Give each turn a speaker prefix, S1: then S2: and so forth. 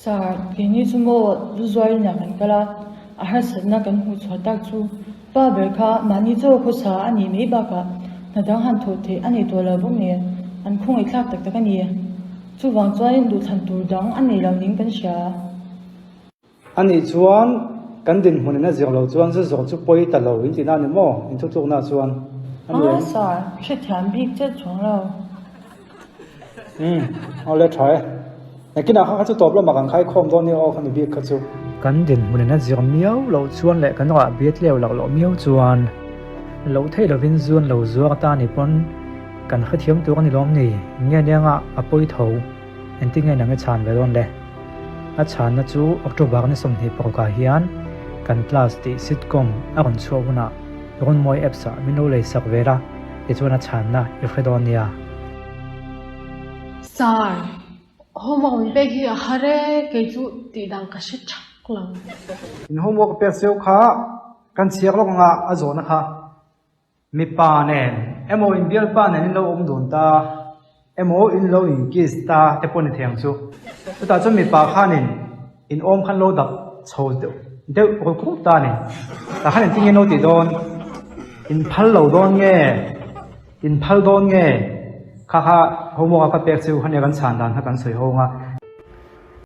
S1: Sir, keini chu maw zu zuarin ah kan kal a, a harsatna kan hmuh chhuah tak chu pa ber kha mahni chaw khawsa a nih mai bakah hna dang han thawh theih a nei tawh lo bawk nen an khawngaihthlak tak tak a ni. Chuvang chuanin duhthlan tur dang a nei lo ning kan hria.
S2: Anih chuan kan dinhmunin a zir lo chuan zu zawrh chu pawi ta lo in tihna a ni maw? In thutlukna chuan
S1: a ni em? Sir, hrethiam bik chet chuang lo.
S2: Umm, awle tha e. Nakinah kha kha chu tawp lamah kan khai khawm dawn nia aw khami bik kha chu. Kan dinhmunin a zir miau loh chuan leh kan rah biat leu lak loh miau chuan loh theih lovin zu an lo zuar ta ni pawn kan hrethiam tur a ni lawm ni? Nge nia a pawi tho. Engtin nge nang i chhan ve dawn le? A chhanna chu October ni 26 ah hian kan class tih sitcom a rawn chhuah hunah Runmawi apps ah min lo lei sak ve la, tichuan a chhanna i hre dawn nia.
S3: Sir, homework min pek hi a har e, kei chu tih dan ka hre thak lo.
S2: In homework pek cheu kha kan chhiar lawk anga a zawhna kha Mipa nen emaw inbialpa nen in lo awm dun ta emaw in lo in kiss ta te pawh ni thei ang chu. Chutah chuan mipa khanin in awm khan lo dap chho deuh deuh ruk ruk ta a ni. Tah khan engtin nge in lo tih dawn? In phal lo dawn nge? In phal dawn nge? Kha kha homework a ka pek chu hania kan chhan dan kha kan sawi ho ang a.